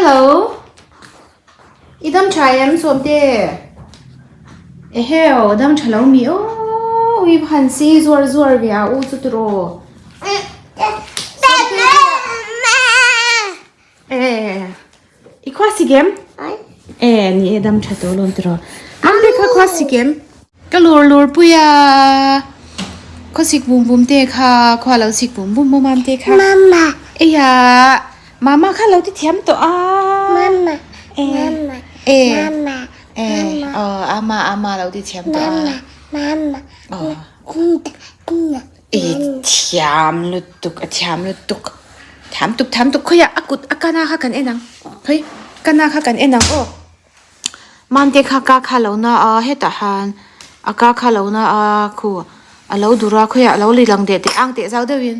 Hello. I dam tha em Sawmte? Eheu, dam tha lo mi aw, ui va han si zuar zuar ve a u chu tiraw. E, i khua sik em? E, ni e dam tha tawh lawm tiraw. Mamte kha khua sik em? Ka lur lur pui a, khua sik bum bum te kha, khua lo sik bum bum maw Mamte kha? Mama. Eia, mama kha lo ti thiam tawh a. Mama. E, mama. E, mama. E, aw, ama ama lo ti thiam tawh a. Mama, mama. Aw. I thiam lutuk a thiam lutuk thiam tuk thiam tuk khawiah a kut a kana kha kan en ang khawi kana kha kan en ang aw mante kha ka kha lo na a hetah han a ka kha lo na a khu a lo dur a khawiah a lo li lang deh teh ang teh zau deuhin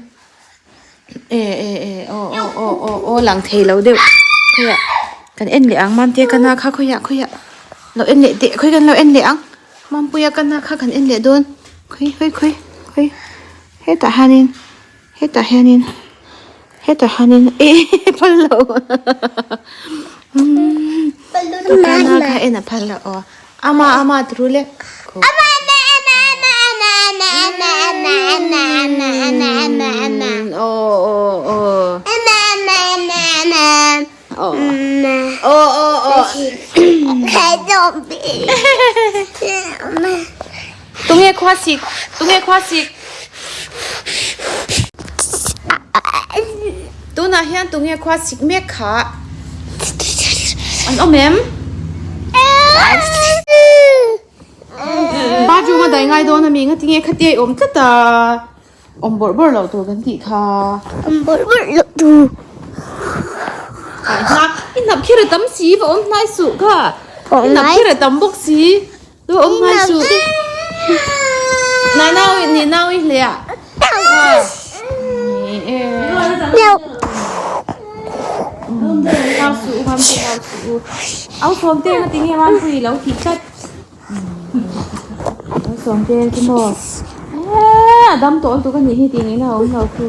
e e e aw aw aw aw aw lang thei lo deuh khawiah kan en leh ang mante kana kha khawiah khawiah lo en leh teh khawi kan lo en leh ang. Mampuia ka na kha kan en leh dawn khawi khawi khawi khawi hetah hianin hetah hianin hetah hianin eh phal lo ka na kha en a phal lo aw ama ama turu le aw aw aw Aw aw aw. Tunge khua sik tunge khua sik. Tunah hian tunge khua sik mek kha an awm em? Bathroom a dai ngai dawn a mi ngatinge khatia i awm tlat a. Awm bawrh bawrh loh tur kan tih kha. Awm bawrh bawrh loh tur. Ai hna i hnap khir a tam si va awm hnai suh kha. I hnap khir a tam bawk si va awm hnai suh. Nai nau ni nau i hle a. Hau suh u mam te hau suh u. Au sawm te nga tinge mam pui lo tih tlat. Au sawm te chu maw eee a dam tawh lutuk a nih hi tih ngei na a awm lo chu.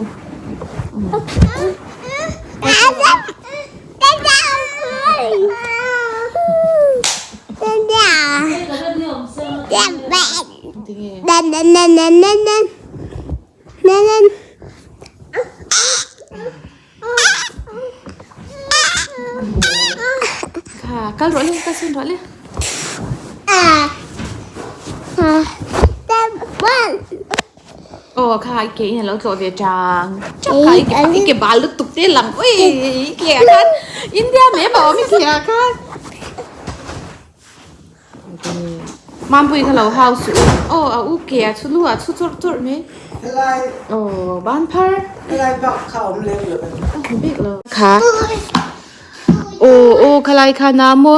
Kha kal rawh le kal sawn rawh le. Aw kha i ke in a lo tlawh ve chang chang kha i ke i ke bal lutuk te lang ui i ke ah khan India mai a awm i ke ah khan. Mampui kha lo hau suh u. Aw a u ke a chhu lu ah chhu chawrh chawrh mai. Aw ban phar. Helai bak kha awm lem lo em. A hmu bik lo. Kha. Aw aw khalai kha na maw.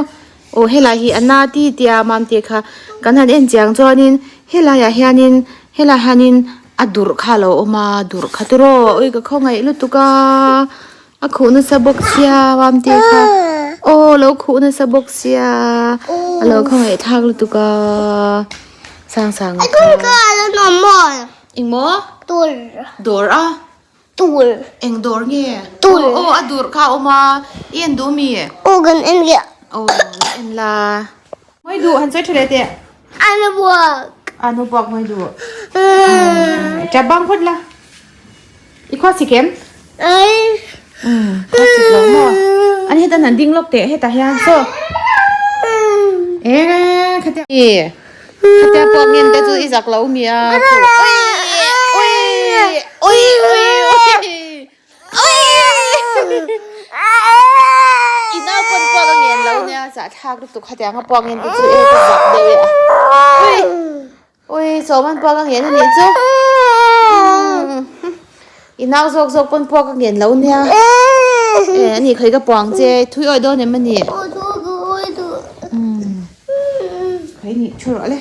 Aw helai hi a na ti tia Mamte kha kan han en chiang chuanin helai ah hianin helai hianin a durh kha a lo awm a durh kha tiraw ui ka khawngaih lutuk a. A khuh nasa bawk sia Mamte kha aw lo khuh nasa bawk sia a lo khawngaih thlak lutuk a sang sang a kha eng maw dawr a eng dawr nge aw a dur kha a awm a i en duh mi aw kan en leh aw la en la ngawi duh han sawi tha leh teh a nu buak ngawi duh tap bang phawt la. I khua sik em? Umm khua sik lo maw? An heta an ding lawk teh hetah hian saw eh khatia i khatia pawh ngen te chu i zak lo mi a ui ui ui ui ui i nau pawn puak a ngen lo nia zahthlak lutuk khatiang a puak ngen te chu e ka zak deuh e a ui. Ui sawm an puak a ngen a nih chu i nau zawk zawk pawn puak a ngen lo nia e a nih khawi ka puang che thui awih dawn em a ni khawi nih thu rawh le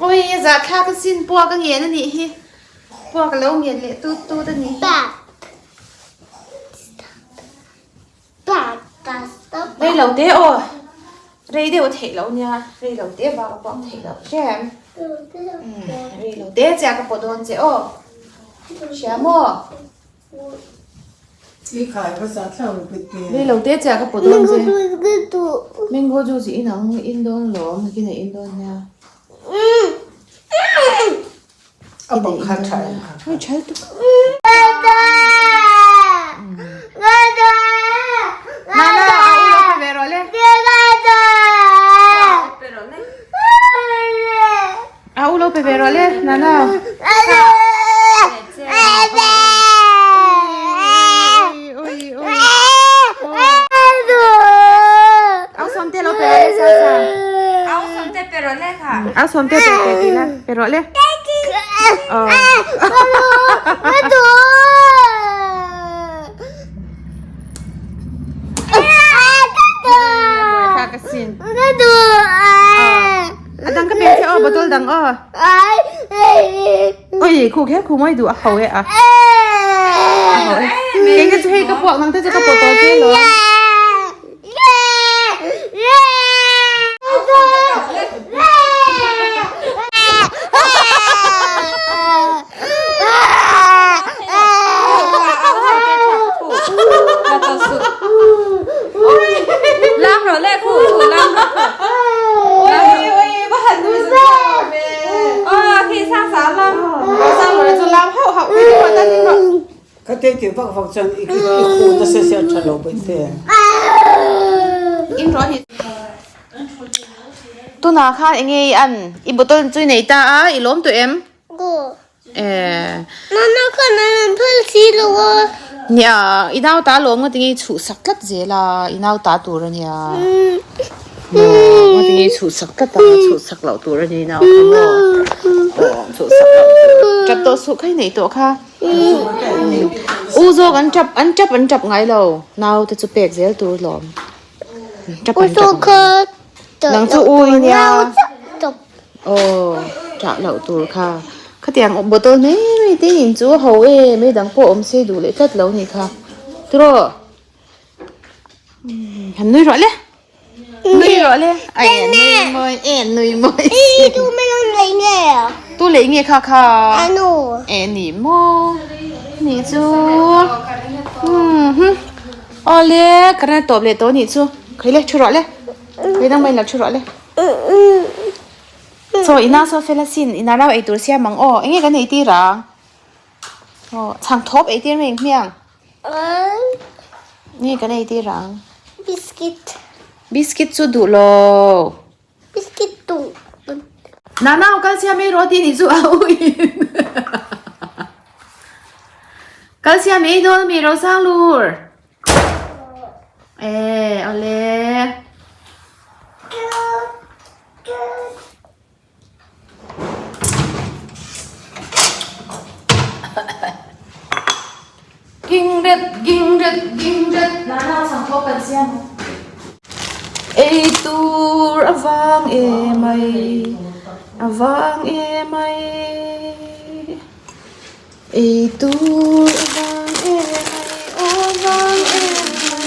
ui a zahthlak a sin puak a ngen a nih hi puak a lo ngen leh tut tut a nih hi. Rei lo te aw rei deuh a theih loh nia rei lo te bak a pawm theih loh hrem rei lo te chiah ka pawh dawn che aw hria maw. I khai va za thlau lo bit te. Rei lo te chiah ka pawt dawn che. Mango juice i in ang in dawn lawm nakin a in dawn nia. A bawk kha tha em kha. Hei tha lutuk. Nana a u lo pe ve rawh le. A u lo pe ve rawh le Nana. Au sawmte lo pe rawh le sa sa. Au sawmte pe rawh le kha. Au sawmte pe pe ti la pe rawh le. A dang ka pek che aw bottle dang aw. Oi khu kher khu mai duh a ho e a. A ho e. Kei ka chu hei ka puak nang te chu ka pawh tawh che lo. Lam rawh le khu khu lam rawh Ka te ti vak vak chuan i khu nasa sia tha lo bai te. Tunah khan enge i an i bottle chu i nei ta a i lawm tawh em? Nana khan an rawn phal si lo a. Nia, i nau ta lawm nga tinge i chhuhsak tlat zel a, i nau ta tur a nia. Maw, nga tinge i chhuhsak tlat a, chhuhsak loh tur a ni i nau kha maw. Aw, chhuhsak loh tur. Tap tawh suh kha i neih tawh kha. U zawk an tap, an tap an tap ngai lo, nau te chu pek zel tur lawm. Tap an tap ngai lo. Nang chu u i nia. Aw ṭah loh tur kha. Khatiang bottle mai mai te in chu a ho e mai dang pawh awm se duh leh tlat lo nih kha. Tiraw? Han nui rawh le. Nui rawh le. Ai nui mawi e nui mawi. Tu melon lei nge? Tu lei nge kha kha? Anu. E ni maw. Ni chu. Awle ka ran tawp leh tawh nih chu. Khawi le thu rawh le. Khawi dang mai lo thu rawh le. Chaw ina saw fel asin ina rau ei tur siam ang aw enge kan ei tir ang aw chhang thawp ei tir mai ang hmiang enge kan ei tir ang biscuit biscuit chu duh lo biscuit duh nana aw kal siam ei rawh tih nih chu a u in kal siam ei dawn ami Rosanglur. E awle. Ging ret ging ret ging ret na na chang tho kan siam. Ei tur avang e mai avang e mai. Ei tur a vang em mai aw a vang em mai.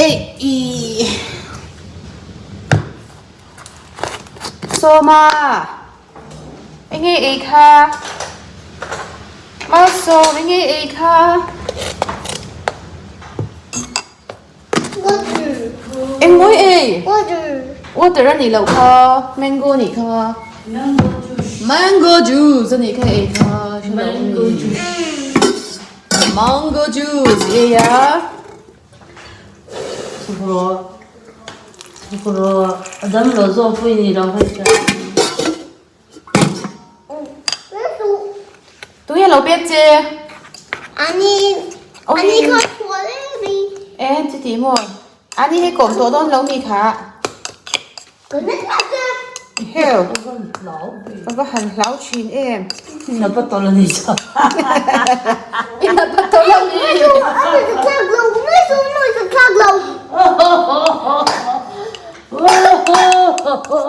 Ei i Sawma enge ei kha Malsawm enge ei kha. Engmawi ei? Water a nih loh kha, mango a nih kha. Mango juice a nih kha ei kha. Mango juice. Mango juice i ei a. Tunge lo pek che? Ani ani kha chhuah le mi. E chuti maw? Ani hei kawm tawh dawn lo mi kha. Heo. Ka va han hlau thin em. Ina patol ani cha. Ina patol ani.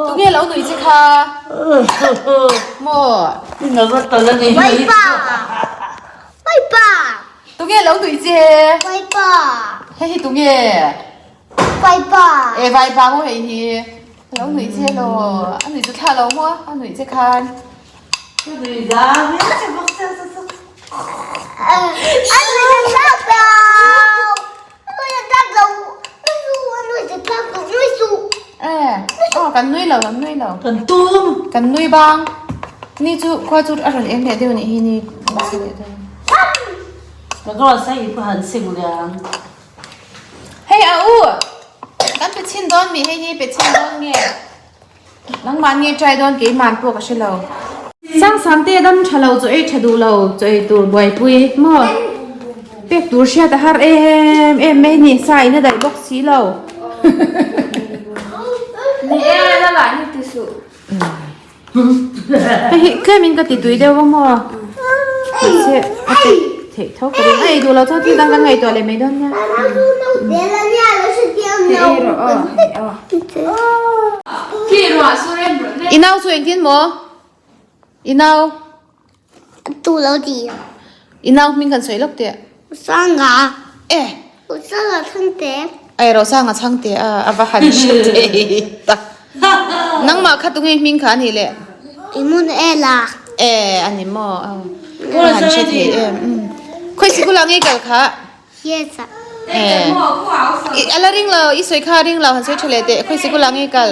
Tunge lo nui che kha? Maw? Tunge lo nui che? Hei hi tunge? E vaipa maw hei hi? Lo nuih che lo, a nuih chu thla lo maw a, a nuih che khan. Ka nuih za viau che bawk sia sa sa. A nuih chu tlak lo, a nuih chu tlak lo, a nuih chu tlak lo, nui suh. E, aw kan nui lo, kan nui lo. Kan tum. Kan nui bang. Ni chu khua chu a rawn eng leh deuh anih hi ni. Ka kawr sai i pawh han sing liang. Hei a u! Kan pe chhin dawn mi hei hi pe chhin dawn nge? Nangmah nge try dawn keimah pawh ka hre lo. Sangsang te dam tha lo chaw ei tha duh lo chaw ei tur buaipui maw? Pek tur hriat a har em em mai ni sa in a daih bawk si lo. Ni e la lah hi ti suh. Hei hi tlem in ka ti tui deuh a maw? Mahse a peih theih tho ka ring. A ei duh lo chuan thil dang kan ngaihtuah leh mai dawn nia. I nau chu engtin maw? I nau? Tu lo ti. I nau hming kan sawi lawk teh. Sanga. E. Sanga chhangte. Ai ro sanga chhangte a a va han hre thei tak. Nangmah kha tunge hming kha a nih le? I mun ela. E a ni maw? A han hre thei em. Khawi sikul ah nge kal kha? Yes. E. I ala ring lo, i sawi kha a ring lo han sawi tha leh teh. Khawi sikul ah nge kal?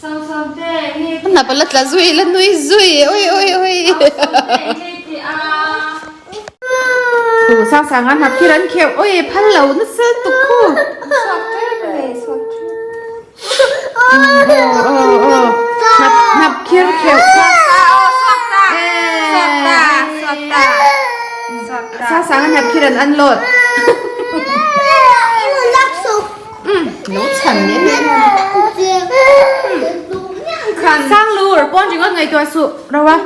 Hnap a la tla zui, la nui zui, oi oi oi. Thu sang sang a hnap khi ran kheuh, oi phal lo nasa tuk khu. Hnap hnap khir kheuh. Sang sang a hnap khi ran unload. Lo chhan leh mai a. Sang lur pawn ringawt ngaihtuah suh ro a.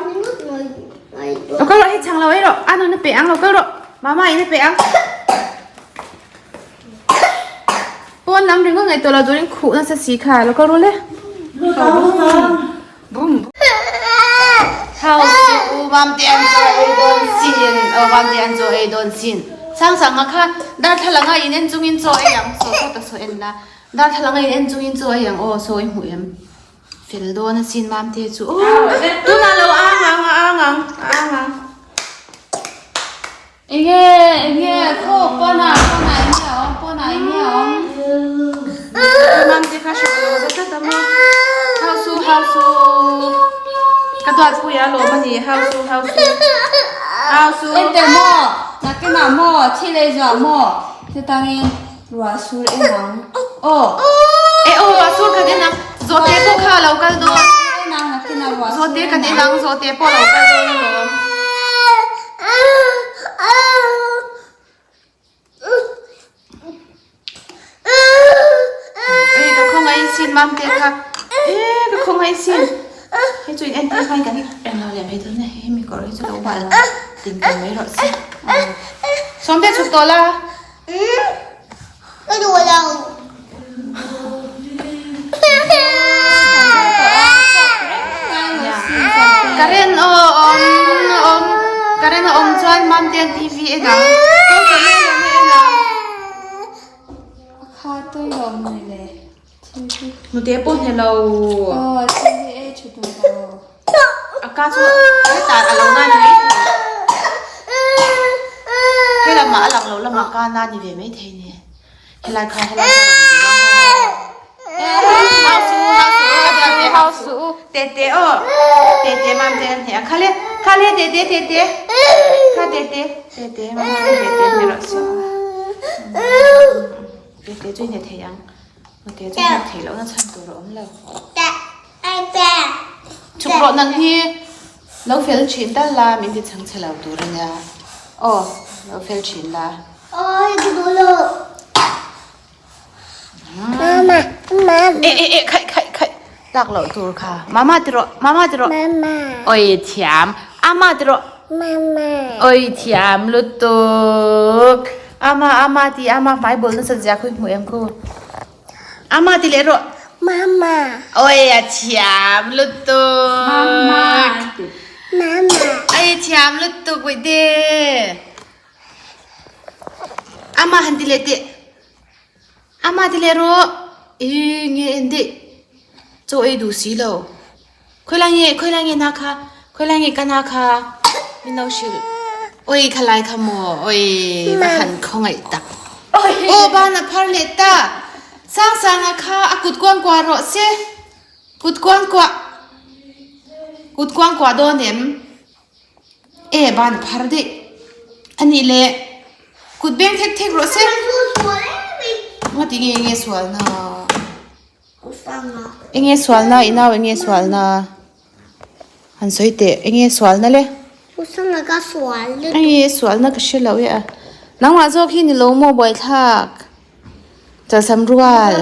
Lo kal rawh hei chhang lo ei rawh a nun a pe ang lo kal rawh mama in a pe ang. Pawn lam ringawt ngaihtuah lo turin khuh nasa si kha lo kal ru le. Hau su mam te an chaw ei dawn sin aw mam te an chaw ei dawn sin sang sang a kha darthlalang a in en chungin chaw ei ang saw saw ta saw en la darthlalang a in en chungin chaw ei ang aw saw i hmuh em fel dawn asin mam te chu aw tunah lo ang ang a ang ang a ang ang Enge enge khaw pawnah pawnah enge a awm pawnah enge a awm Mam te kha hrilh lo za tlat a maw Hau su hau su ka duat pui a lawm a ni hau su hau su hau su Ente maw nakinah maw thil ei zuah maw chutangin ruah sur en ang aw E aw ruah sur kan en ang zawhte pawh kha a lo kal dawn zawhte kan en ang zawhte pawh a lo kal dawn alawm. Ei ka khawngaih sin mam te kha e ka khawngaih sin hei chu in en tir mai kan en lo leh mai dawn e hemi kawr hi chu lo bal ding tur mai rawh se sawmte chhuk tawh la Ka duh lo. Karen aw awm awm Karen a awm chuan Mamtean TV en ang Ko Camel a en ang. Kha tui lo mai le. Nute pawh hne lo. Aw TV ei tha duh lo. A ka chu hetah a lo na ni mai thei. He lamah a lang lo lamah ka na ni ve mai thei ni. Helai kha helai kha rawn ti ram aw. Hau su hau su ka duat te hau su. Tete aw. Tete mam te an hne a khale khale tete tete. Kha tete tete mam te tete hne rawh su. Tete chu i hne thei ang. Tete chu hne thei lohna chhan tur a awm lo. Chhuk rawh nang hi lo fel thin tal la min ti chhang chhe lo tur a nia aw lo fel thin la. E e e khaih khaih khaih lak loh tur kha mama ti rawh mama ti rawh oi thiam ama ti rawh oi thiam lutuk ama ama ti ama hmai bul nasa zia khui hmuh em khu. Ama ti leh rawh. Mama. Oi a thiam lutuk. Mama. Mama. Ai thiam lutuk wei te. Ama han ti leh teh. Ama ti leh rawh. I nge en deh. Chaw ei duh si lo. Khawilai nge khawilai nge na kha khawilai nge ka na kha min lo hrilh. Oi khalai kha maw oi va han khawngaih tak. Aw ban a phar leh ta. Sangsanga kha a kut kuang kuah rawh se. Kut kuang kuah kut kuang kuah dawn em? E ban a phar daih. Anih leh kut beng thek thek rawh se. Ngati nge nge sual na. Enge sualna i nau enge sualna han sawi teh enge sualna le enge sualna ka hre lo e a nangmah zawk hi ni lo maw buaithlak chalsam rual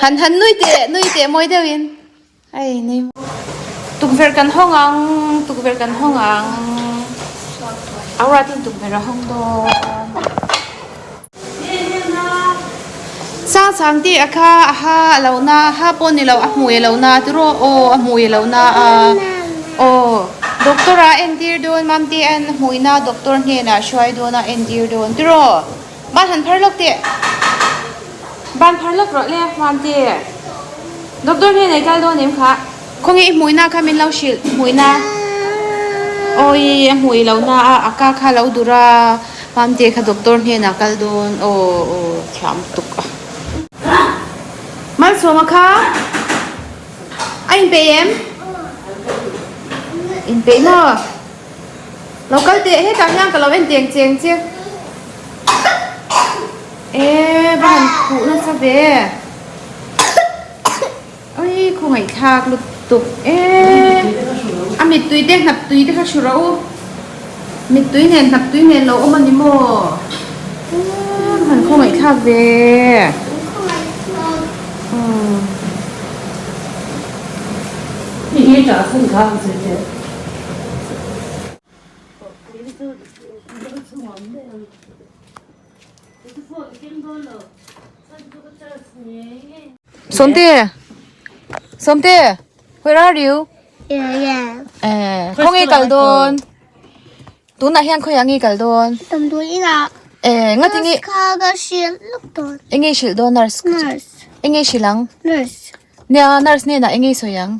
han han nui teh nui teh mawi deuhin hei nui tukverh kan hawng ang tukverh kan hawng ang auratin tukverh a hawng dawn. Sang sang tih a kha a ha a lo na ha pawh ni lo a hmui a lo na tiraw aw a hmui a lo na a aw doctor ah a entir dawn mamte an hmui na doctor hnenah hruai dawn a entir dawn tiraw ban han phar lawk teh ban phar lawk rawh le mamte doctor hnenah i kal dawn em kha khawnge i hmui na kha min lo hrilh hmui na awii a hmui lo na a a ka kha a lo dur a. Mamte kha doctor hnenah kal dawn aw aw thiam tuk a. Malsawma kha a inpeih em? Inpeih maw? Lo kal teh hetah hian ka lo en teng cheng che. E va han khuh nasa ve. Oi khawngaihthlak lutuk e a mittui te hnap tui te kha hru rawh u mittui nen hnap tui nen lo awm a ni maw umm han khawngaihthlak ve umm. Sawmte Sawmte where are you? Yeah yeah. Eh khawnge kal dawn? Tunah hian khawiah nge kal dawn? Damdawi inah. Eh ngati nge? Nurse kha ka hrilh lawk dawn. Enge i hrilh dawn nurse? Nurse. Enge i hrilh ang? Nurse. Nia nurse hnenah enge i sawi ang?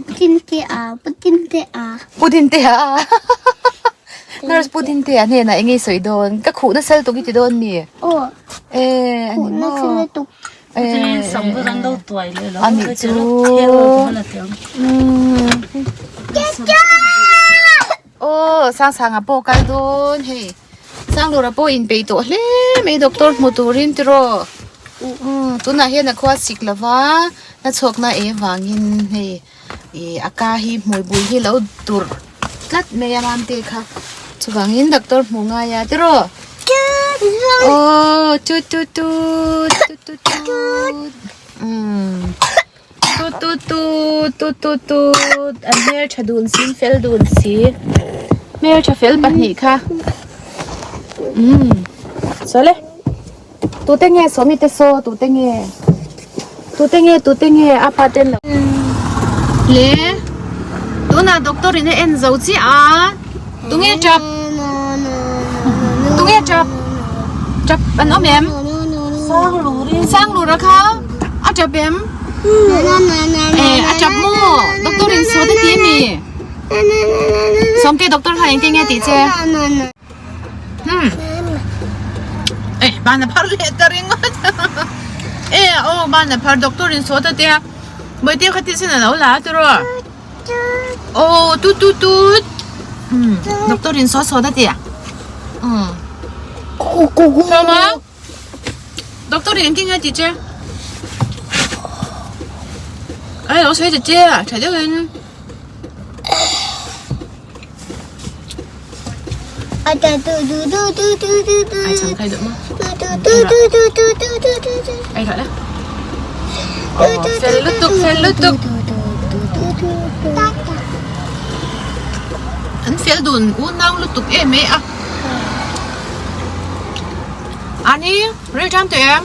Putin te a Putin te a. Putin te a Nurse Putin te a hnenah enge i sawi dawn? Ka khuh nasa lutuk i ti dawn mi? Aw. Eh a ni maw? Khuh nasa lutuk. Eh a nih chu. Aw Sangsanga pawh kal dawn hei. Sanglura pawh inpeih tawh hle mai doctor hmu turin tiraw umm tunah hian a khua sik lova na chhuakna e vangin hei ih a ka hi hmui bul hi lo dur tlat mai a mamte kha chuvangin doctor hmu ngai a tiraw aw tut tut tut tut tut tut umm tut tut tut tut tut tut an hmeltha dun si an fel dun si hmeltha fel pahnih kha umm sawle tute nge sawmi te saw tute nge tute nge tute nge a pa ten lo le tunah doctor in a en zo chiah a tunge tap tunge tap tap an awm em Sanglura kha a tap em eh a tap maw doctor in saw te ti ami Sawmte doctor khan engtin nge tih che hmm eh ban a phar leh ta ringawt eh aw ban a phar doctor in saw ta tia Bawihte kha thisen a lo la a tiraw Aw tut tut tut umm doctor in saw saw ta tia umm Sawma doctor in engtin nge tih che ai lo sawi ta che tha deuhin ai chang khai duh maw ai rawh le fel lutuk fel lutuk an fel dun unau lutuk em mai a ani ril ṭam tawh em?